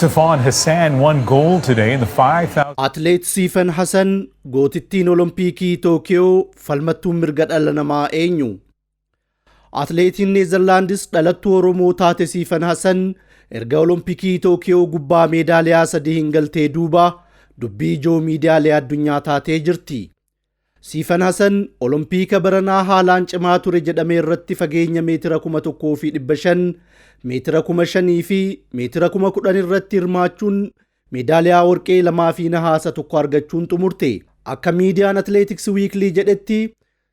Sifan Hassan won gold today in the 5,000. Atleet Siifan Hasan gootittiin Olompikii Tookiyoo falmattuun mirga dhala namaa eenyu? Atleetiin Neezerlaandis dhalattuu Oromoo taate Siifan Hasan erga Olompikii Tookiyoo gubbaa meedaaliyaa sadii hin galtee duuba dubbii ijoo miidiyaalee addunyaa taatee jirti. Siifan Hasan Olompiika baranaa haalaan cimaa ture jedhame irratti fageenya meetira 1500, meetira 5000 fi meetira 10,000 irratti hirmaachuun meedaaliyaa warqee lamaa fi nahaasa tokko argachuun xumurte. Akka miidiyaan Athletics Weekly jedhetti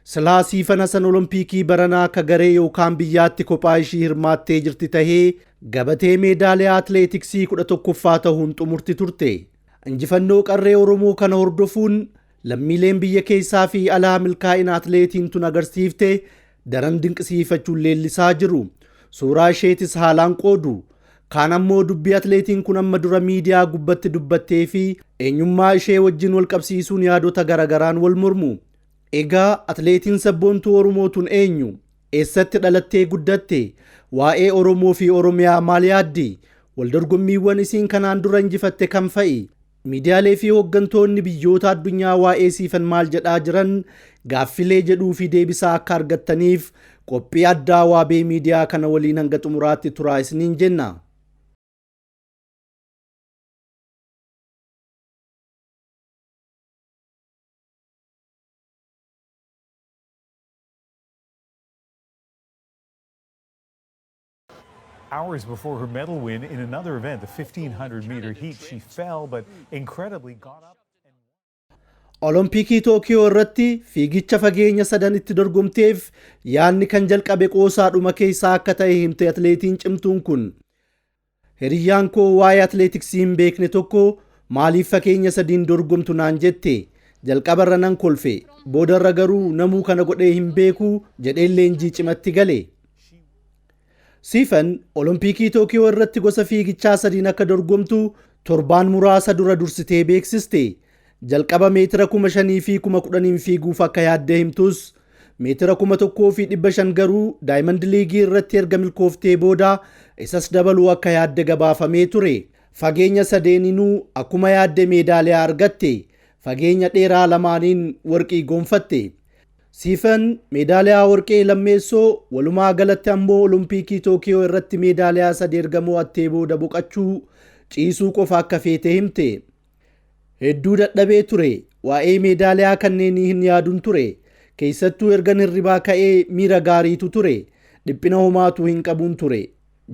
silaa Siifan Hasan Olompikii baranaa akka garee yookaan biyyaatti kophaa ishii hirmaattee jirti tahee gabatee meedaaliyaa atleetiksii 11ffaa ta'uun xumurti turte. Injifannoo qarree Oromoo kana hordofuun lammiileen biyya keessaa fi alaa milkaa'ina atleetiin tun agarsiifte daran dinqisiifachuun leellisaa jiru. Suuraa isheetis haalaan qoodu. Kaan ammoo dubbii atleetiin kun amma dura miidiyaa gubbatti dubbattee fi eenyummaa ishee wajjin wal qabsiisuun yaadota garagaraan wal mormu. Egaa atleetiin sabboontuu Oromoo tun eenyu? Eessatti dhalattee guddatte? Waa'ee Oromoo fi Oromiyaa maal yaaddi? Waldorgommiiwwan isiin kanaan dura injifatte kam fa'i? Miidiyaalee fi hooggantoonni biyyoota addunyaa waa'ee Siifan maal jedhaa jiran gaaffilee jedhuu fi deebisaa akka argattaniif qophii addaa waabee miidiyaa kana waliin hanga xumuraatti turaa isiniin jenna. Hours before her medal win in another event, the 1500 meter heat, she fell but incredibly got up. Olompikii Tookiyoo irratti fiigicha fageenya sadan itti dorgomteef yaadni kan jalqabe qoosaadhuma keessaa akka ta'e himte atleetiin cimtuun kun. Hiriyyaan koo waa'ee atleetiksii hin beekne tokko maaliif fageenya sadiin dorgomtu naan jette. Jalqabarra nan kolfe, boodarra garuu namuu kana godhee hin beeku jedheen leenjii cimatti gale. Siifan Olompikii Tookiyoo irratti gosa fiigichaa sadiin akka dorgomtu torbaan muraasa dura dursitee beeksiste. Jalqaba meetira 5,000 fi 10,000 fiiguuf akka yaaddee himtus meetira 1,500 garuu Daayimand Liigii irratti erga milkooftee booda isas dabaluu akka yaadde gabaafamee ture. Fageenya sadeeninuu akkuma yaadde meedaaliyaa argatte. Fageenya dheeraa lamaaniin warqii gonfatte. Siifan meedaaliyaa warqee lammeessoo walumaa galatti ammoo Olompikii Tookiyoo irratti meedaaliyaa sadi erga mo'attee booda boqachuu ciisuu qofa akka feete himte. Hedduu dadhabee ture. Waa'ee meedaaliyaa kanneenii hin yaaduun ture. Keessattuu ergan hirribaa ka'ee miira gaariitu ture. Dhiphina homaatu hin qabuun ture.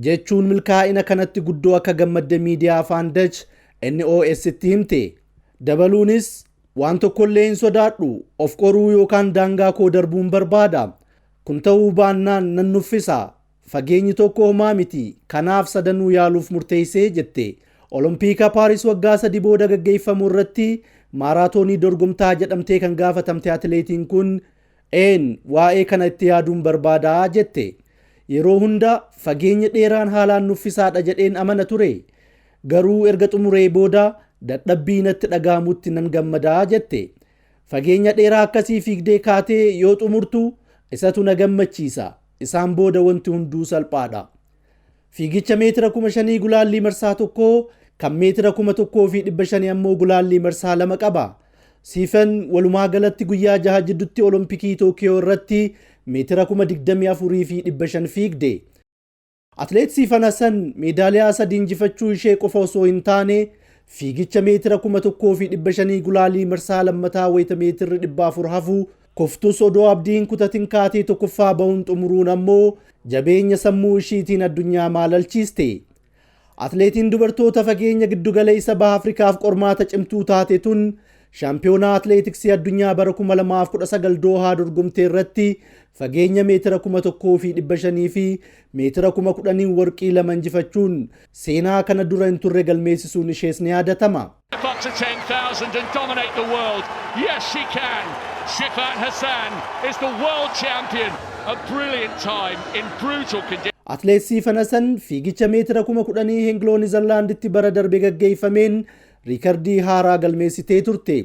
Jechuun milkaa'ina kanatti guddoo akka gammadde miidiyaa afaan Dutch NOS'tti himte. Dabaluunis waan tokkollee hin sodaadhu, of qoruu yookaan daangaa koo darbuun barbaada. Kun ta'uu baannaan nan nuffisa. Fageenyi tokko homaa miti. Kanaaf sadanuu yaaluuf murteessee jette. Olompiika Paaris waggaa sadii booda gaggeeffamu irratti maaraatoonii dorgomtaa jedhamtee kan gaafatamte atileetiin kun een waa'ee kana itti yaaduun barbaadaa jette. Yeroo hunda fageenyi dheeraan haalaan nuffisaadha jedheen amana ture. Garuu erga xumuree booda dadhabbii natti dhaga'amutti nan gammadaa jette. Fageenya dheeraa akkasii fiigdee kaatee yoo xumurtu isatu na gammachiisa. Isaan booda wanti hunduu salphaadha. Fiigicha meetira 5,000 gulaallii marsaa tokkoo kan meetira 1,500 ammoo gulaallii marsaa lama qaba. Siifan walumaa galatti guyyaa jaha jidduutti Olompikii Tookiyoo irratti meetira 24,500 fiigde. Atleet Siifan Hasan meedaaliyaa sadii injifachuu ishee qofa osoo hin taane fiigicha meetira 1,500 gulaalii marsaa lammataa wayita meetirri 400 hafu koftus odoo abdii hin kutatin kaatee tokkoffaa bahuun xumuruun ammoo jabeenya sammuu ishiitiin addunyaa maalalchiiste. Atleetiin dubartoota fageenya giddugaleessa baha Afrikaaf qormaata cimtuu taate tun shaampiyoonaa atleetiksii addunyaa bara 2019 Doohaa dorgomtee irratti fageenya meetira 1,500 fi meetira 10,000 warqii lama injifachuun seenaa kana dura hin turre galmeessisuun ishees ni yaadatama. Up to 10,000 and dominate the world. Yes, she can. Sifan Hassan is the world champion. A brilliant time in brutal conditions. Atleet Siifan Hasan fiigicha meetira 10,000 Hengiloo Niizerlaanditti bara darbe gaggeeffameen riikardii haaraa galmeessitee turte.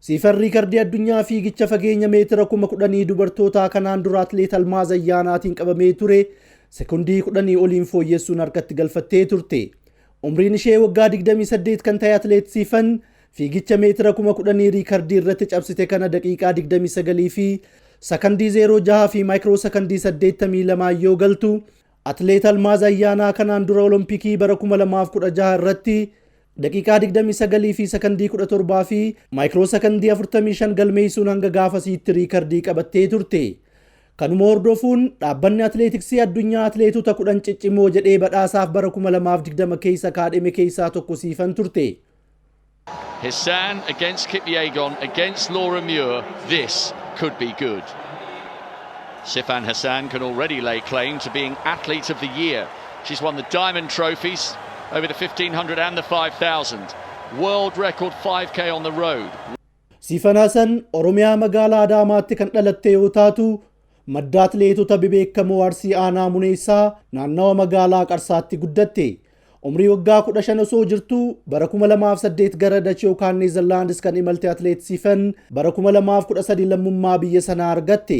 Siifan riikardii addunyaa fiigicha fageenya meetira 10,000 dubartootaa kanaan dura atleet Almaaz Ayyaanaatiin qabamee ture sekondii 10 oliin fooyyessuun harkatti galfattee turte. Umriin ishee waggaa 28 kan ta'e Atileet Siifan fiigicha meetira 10,000 riikardii irratti cabsite kana daqiiqaa 29 fi sakandii 06 fi maayikiroo sakandii 82 yoo galtu, Atileet Almaaz Ayyaanaa kanaan dura Olompikii bara 2016 irratti daqiiqaa 29 fi sakandii 17 fi maayikiroo sakandii 45 galmeessuun hanga gaafasiitti riikardii qabattee turte. Kanuma hordofuun dhaabbanni atileetiksii addunyaa atileetota 10 ciccimoo jedhee badhaasaaf bara 2020 keessa kaadhime keessaa tokko Siifan turte. Hassan against Kipyegon, against Laura Muir, this could be good. Sifan Hassan can already lay claim to being Athlete of the Year. She's won the Diamond Trophies over the 1500 and the 5000. World record 5K on the road. Siifan Hasan Oromiyaa magaalaa Adaamaatti kan dhalatte yoo taatu, madda atileetota bebeekamoo Arsii Aanaa Muneessaa naannawa magaalaa Qarsaatti guddatte. Umrii waggaa 15 osoo jirtu bara 2008 gara Dachee yookaan Neezerlaandis kan imalte Atileet Siifan bara 2013 lammummaa biyya sanaa argatte.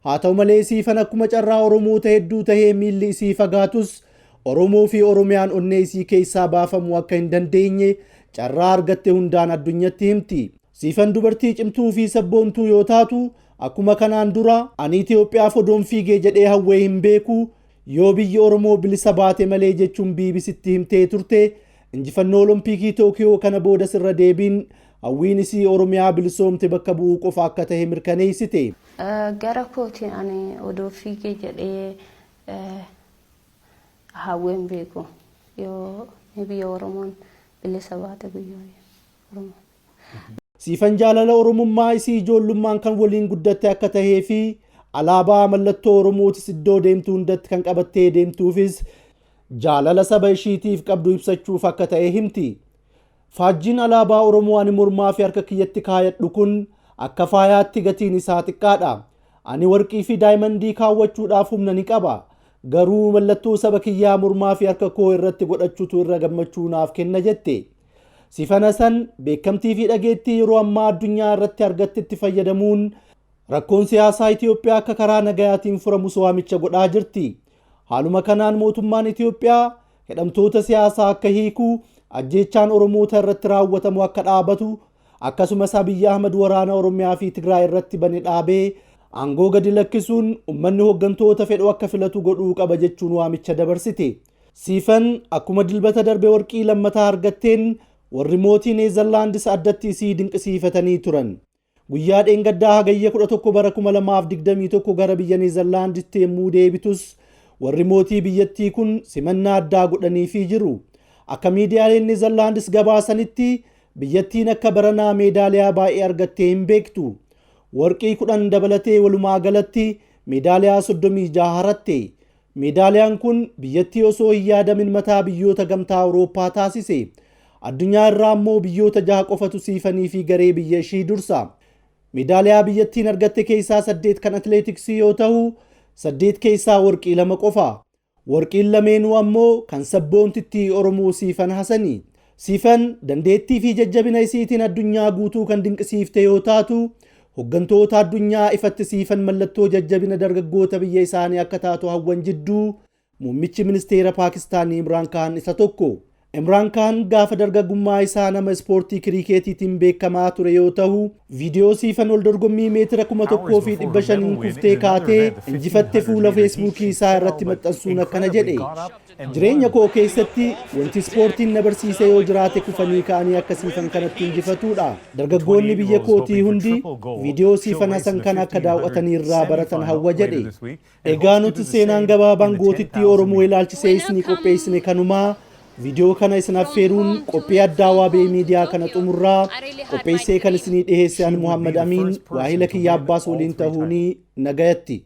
Haa ta'u malee, Siifan akkuma carraa Oromoota hedduu tahee miilli isii fagaatus, Oromoo fi Oromiyaan onnee isii keessaa baafamuu akka hin dandeenye carraa argatte hundaan addunyatti himti. Siifan dubartii cimtuu fi sabboontuu yoo taatu, akkuma kanaan dura "Ani Itoophiyaaf odoon fiigee jedhee hawwee hin beeku, yoo biyyi Oromoo bilisa baate malee" jechuun BBCtti himtee turte. Injifannoo Olompikii Tookiyoo kana booda sirra deebiin hawwiin isii Oromiyaa bilisoomte bakka bu'uu qofa akka ta'e mirkaneessite. Gara kootiin ani odoo fiigee jedhee hawween beeku, yoo biyya Oromoon bilisa baate, biyya Oromoo. Siifan jaalala Oromummaa isii ijoollummaan kan waliin guddatte akka tahee fi alaabaa mallattoo Oromootis iddoo deemtu hundatti kan qabattee deemtuufis jaalala saba ishiitiif qabdu ibsachuuf akka ta'e himti. "Faajjiin alaabaa Oromoo ani mormaa fi harka kiyyatti kaayadhu kun akka faayaatti gatiin isaa xiqqaadha. Ani warqii fi daayimandii kaawwachuudhaaf humna ni qaba. Garuu mallattoo saba kiyyaa mormaa fi harka koo irratti godhachuutu irra gammachuu naaf kenna" jette. Siifan Hasan beekamtii fi dhageettii yeroo ammaa addunyaa irratti argattetti fayyadamuun rakkoon siyaasaa Itoophiyaa akka karaa nagayaatiin furamus waamicha godhaa jirti. Haaluma kanaan mootummaan Itoophiyaa hidhamtoota siyaasaa akka hiiku, ajjeechaan Oromoota irratti raawwatamu akka dhaabatu, akkasumas Abiyyi Ahmad waraana Oromiyaa fi Tigraay irratti bane dhaabee aangoo gadi lakkisuun uummanni hooggantoota fedhu akka filatu godhuu qaba jechuun waamicha dabarsite. Siifan akkuma Dilbata darbe warqii lammataa argatteen warri mootii Neezerlaandis addatti isii dinqisiifatanii turan. Guyyaa dheengaddaa Hagayya 11 bara 2021 gara biyya Neezerlaanditti yommuu deebitus warri mootii biyyattii kun simannaa addaa godhaniifii jiru. Akka miidiyaaleen Neezerlaandis gabaasanitti, biyyattiin akka baranaa meedaaliyaa baay'ee argattee hin beektu. Warqii 10 dabalatee walumaa galatti meedaaliyaa 36 haratte. Meedaaliyaan kun biyyattii osoo hin yaadamin mataa biyyoota Gamtaa Awurooppaa taasise. Addunyaa irraa immoo biyyoota jaha qofatu Siifanii fi garee biyya ishii dursa. Meedaaliyaa biyyattiin argatte keessaa saddeet kan atileetiksii yoo ta'u, saddeet keessaa warqii lama qofa. Warqiin lameenuu ammoo kan sabboontittii Oromoo Siifan Hasani. Siifan dandeettii fi jajjabina isiitiin addunyaa guutuu kan dinqisiifte yoo taatu, hooggantoota addunyaa ifatti Siifan mallattoo jajjabina dargaggoota biyya isaanii akka taatu hawwan jidduu muummichi ministeera Paakistaanii Imraan Kaan isa tokko. Imraan Kaan gaafa dargaggummaa isaa nama ispoortii kiriikeetiitiin beekamaa ture yoo ta'u, viidiyoo Siifan ol dorgommii meetira 1500n kuftee kaatee injifatte fuula Feesbuukii isaa irratti maxxansuun akkana jedhe: "Jireenya koo keessatti wanti ispoortiin na barsiise yoo jiraate, kufanii ka'anii akka Siifan kanatti injifatuudha. Dargaggoonni biyya kootii hundi viidiyoo Siifan Hasan kana akka daawwatanii irraa baratan hawwa" jedhe. Egaa nuti seenaan gabaabaan gootittii Oromoo ilaalchisee isinii qopheessine kanumaa. Viidiyoo kana isin affeeruun qophii addaa Waabee Miidiyaa kana xumurraa. Qopheessee kan isinii dhiheesse ani Muhammad Amiin, waahila kiyya Abbaas waliin ta'uunii. Nagayatti.